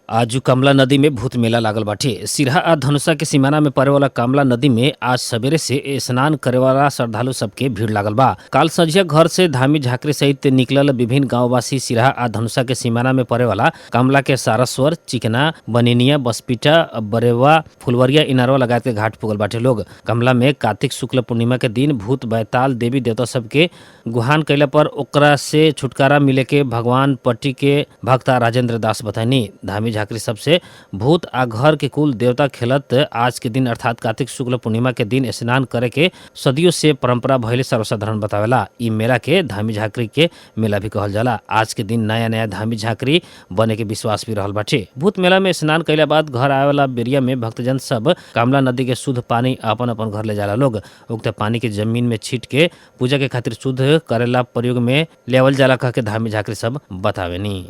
आजू कमला नदी में भूत मेला लागल बाटे। सिरहा आ धनुषा के सीमाना में पड़े वाला कमला नदी में आज सवेरे से स्नान करे वाला श्रद्धालु सबके भीड़ लागल बा। काल संझिया घर से धामी झाकरी सहित निकलल विभिन्न गांववासी सिरहा आ धनुषा के सीमाना में पड़े वाला कमला के सारस्वर, चिकना, बनेनिया, बसपीटा, बरेवा, फुलवरिया, इनारवा लगायत के घाट पुगल बाटे लोग। कमला में कार्तिक शुक्ल पूर्णिमा के दिन भूत बैताल देवी देवता सबके गुहान कैला पर ओकरा से छुटकारा मिले के भगवान पट्टी के भक्ता राजेंद्र दास बतानी। धामी झाकरी सबसे भूत आ घर के कुल देवता खेलत आज के दिन अर्थात कार्तिक शुक्ल पूर्णिमा के दिन स्नान करे के सदियों से परंपरा भइले सर्वसाधारण बतावेला। ई मेला के धामी झाकरी के मेला भी कहल जाला। आज के दिन नया नया धामी झाकरी बने के विश्वास भी रहल बाटे। भूत मेला में स्नान कैला बाद घर आवे वाला बेरिया में भक्तजन सब कमला नदी के शुद्ध पानी अपन अपन घर ले जाला लोग। उक्त पानी के जमीन में छीट के पूजा के खातिर शुद्ध करेला प्रयोग में लेवल जाला कह के धामी झाकरी सब बतावेनी।